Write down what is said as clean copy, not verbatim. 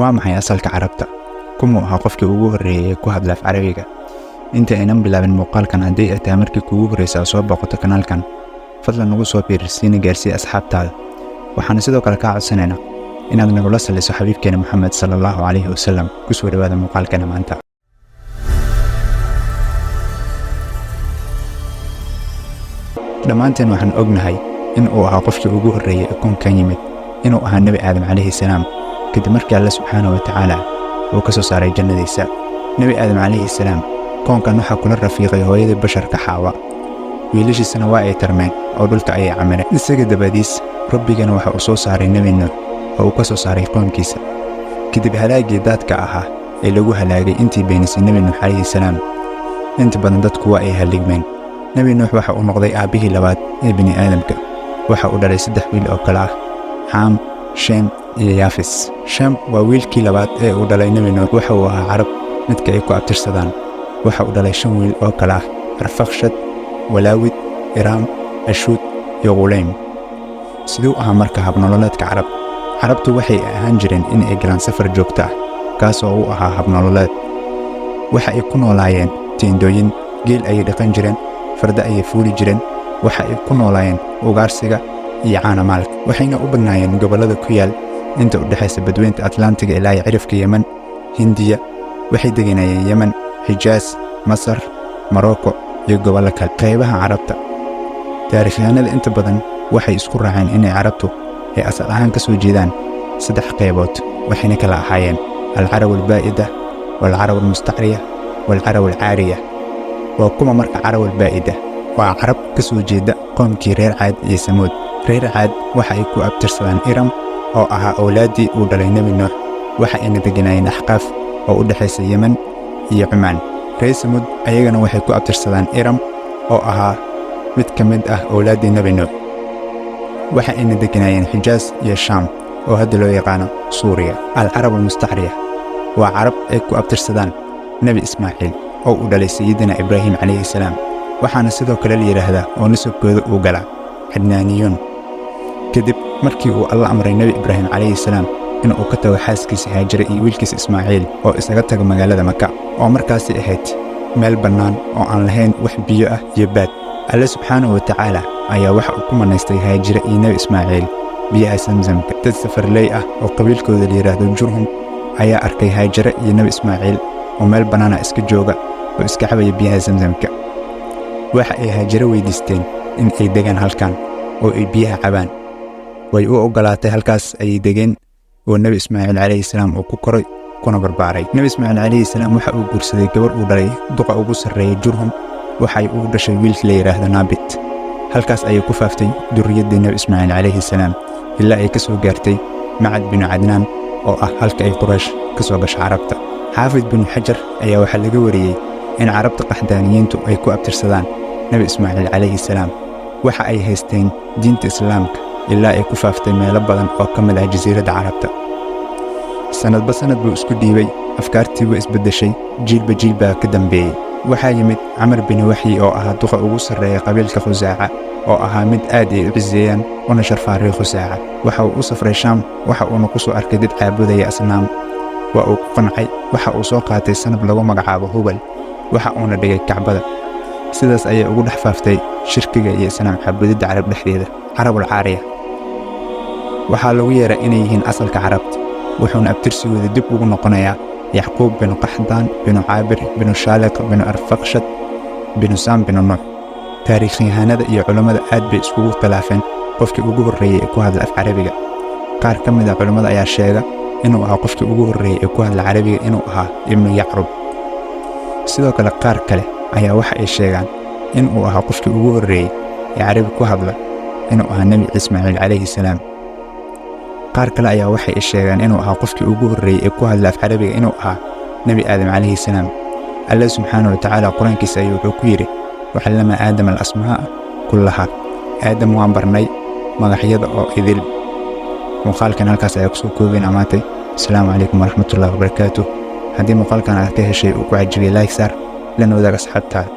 Waa maxay asalka Carabta? Kumuu ahaa qofkii ugu horreeyay ee ku hadla af Carabiga? Inta aynan bilaabin muuqaalkan, haddii ay tahay markii kuugu horreysa aad soo booqato kanaalkan, fadlan nagu soo biir, siina gaarsii asxaabtaada. Waxaana sidoo kale kaa codsanaynaa inaad nagula saliso xabiibkeena Moxamed sala allahu calayhi wasalam. Ku soo dhowaada muuqaalkeena maanta. Dhammaanteen waxaan ognahay in uu ahaa qofkii ugu horreeyey ee koonkan yimid inuu ahaa Nebi Aadam calayhi salaam, kadib markii Alle subxaanahu wa tacaala uu ka soo saaray jannadiisa. Nebi Aadam calayhi salaam koonkan waxaa kula rafiiqay hooyadii basharka, Xaawa. Wiilashiisana waa ay tarmeen oo dhulka ayay camireen. Isaga dabadiis Rabbigana waxa uu soo saaray Nebi Nuux oo uu ka soo saaray qoomkiisa, kadib halaaggii daadka ahaa ee lagu halaagay intii beenisay Nebi Nuux calayhi salaam. Inta badan dadku waa ay halligmeen. Nebi Nuux waxa uu noqday aabbihii labaad ee bini'aadamka. Waxa uu dhalay 3 wiil oo kale ah Xaam, Sheem iyo Yaafis. Sheem waa wiilkii labaad ee uu dhalay Nebi Nuux. Waxa uu ahaa Carab midka ay ku abtirsadaan. Waxa uu dhalay 5 wiil oo kale ah Arfakshad, Walaawid, Iraam, Ashuud iyo Quleym. Siduu ahaa marka habnololeedka Carab? Carabtu waxay ahaan jireen in ay galaan safar joogto ah, kaas oo u ahaa habnololeed. Waxa ay ku noolaayeen teendooyin, geel ayay dhaqan jireen, farda ayay fuuli jireen. Waxa ay ku noolaayeen ugaarsiga iyo caanamaalka, waxayna u badnaayeen gobollada ku yaal inta u dhexaysa badweynta Atlantiga ilaa iyo cirifka Yemen, Hindiya. Waxay deganayeen Yemen, Xijaas, Masar, Maroko iyo gobollo kale. Qaybaha Carabta, taariikhyahanada inta badan waxay isku raaceen inay Carabtu ay asal ahaan ka soo jeedaan 3 qaybood, waxayna kala ahaayeen alcarab albaa'ida, waalcarab almustacriya, waalcarab alcaariya. Waa kuma marka carab albaa'ida? Waa Carab ka soo jeeda qoomkii reer Caad iyo Samuud. Reer Caad waxa ay ku abtirsadaan Iram oo ahaa awlaaddii uu dhalay Nebi Nuux, waxa ayna degganaayeen Axqaaf oo u dhexaysa Yemen iyo Cumaan. Reer Samuud ayagana waxay ku abtirsadaan Iram oo ahaa mid ka mid ah awlaaddii Nebi Nuux, waxa ayna degganaayeen Xijaas iyo Shaam oo hadda loo yaqaano Suuriya. Alcarab almustacriya waa Carab ay ku abtirsadaan Nebi Ismaaciil oo uu dhalay Sayidina Ibraahim calayhi salaam, waxaana sidoo kale la yidhaahdaa oo nasabkooda uu galaa Cadnaaniyuun, kadib markii uu Alla amray Nebi Ibraahim calayhi salaam in uu ka tago xaaskiisa Haajare iyo wiilkiisa Ismaaciil oo isaga tago magaalada Maka, oo markaasi ahayd meel bannaan oo aan lahayn wax biyo ah iyo baad. Alle subxaanahu wa tacaala ayaa waxa uu ku manaystay Haajire iyo Nebi Ismaaciil biyaha Samsamka. Dad safarley ah oo qabiilkooda la yidhaahdo Jurhum ayaa arkay Haajire iyo Nebi Ismaaciil oo meel bannaana iska jooga oo iska cabaya biyaha Samsamka. Waxa ay Haajire weydiisteen in ay degaan halkan oo ay biyaha cabaan. Way u oggolaatay. Halkaas ayay degeen oo Nebi Ismaaciil calayhi salaam uu ku koray kuna barbaaray. Nebi Ismaaciil calayhi salaam waxa uu guursaday gabar uu dhalay duqa ugu sarreeyay Jurhum. Waxay uu dhashay wiilkii la yidhaahdo Naabit. Halkaas ayay ku faaftay durriyaddii Nebi Ismaaciil calayhi salaam ilaa ay ka soo gaartay Macad binu Cadnaan, oo ah halka ay Quraysh ka soo gasho Carabta. Xaafid binu Xajar ayaa waxaa laga wariyey in Carabta Qaxdaaniyiintu ay ku abtirsadaan Nebi Ismaaciil calayhi salaam. Waxa ay haysteen diinta Islaamka ilaa ay ku faaftay meelo badan oo ka mid ah jasiiradda Carabta. Sannadba sannad buu isku dhiibay, afkaartii waa isbeddeshay, jiilba jiil baa ka dambeeyey. Waxaa yimid Camar bini Waxyi oo ahaa duqa ugu sarreeya qabiilka Khusaaca, oo ahaa mid aad ay u ciseeyaan una sharfaan reer Khusaaca. Waxa uu u safray Shaam, waxa uuna ku soo arkay dad caabudaya asnaam. Waa uu ku qancay. Waxa uu soo qaatay sanab lagu magacaabo Hubal, waxa uuna dhigay Kacbada. Sidaas ayay ugu dhex faaftay shirkiga iyo asnaam caabudidda Carab dhexdeeda. Carabul Caariya waxaa lagu yeeraa inay yihiin asalka Carabta, wuxuuna abtirsigooda dib ugu noqonayaa Yacquub binu Qaxdaan binu Caabir binu Shaaliq binu Arfakshad binu Saam binu Nuux. Taariikhyahanada iyo culammada aad bay iskugu khilaafeen qofkii ugu horreeyey ee ku hadla af Carabiga. Qaar ka mid ah culammada ayaa sheega inuu ahaa qofkii ugu horreeyey ee ku hadla Carabiga inuu ahaa Ibnu Yacrub. Sidoo kale qaar kale ayaa waxa ay sheegaan in uu ahaa qofkii ugu horreeyey ee Carabi ku hadla inuu ahaa Nebi Ismaaciil calayhi salaam. Qaar kale ayaa waxay sheegaan inuu ahaa qofkii ugu horreeyey ee ku hadla af Carabiga inuu ahaa Nebi Aadam calayhi salaam. Alle subxaanahu wa tacaala Qur-aankiisa ayuu wuxuu ku yidhi: "Wacallama Aadama alasmaa'a kullaha." Aadam waan barnay magacyada oo idil. Muuqaalkan halkaas ayaa kusoo koobeyna maantay. Asalaamu calaykum waraxmatullahi wabarakaatuh. Haddii muuqaalkan aad ka heshay uu ku cajibiyey, like saar, lana wadaag asxaabtaada.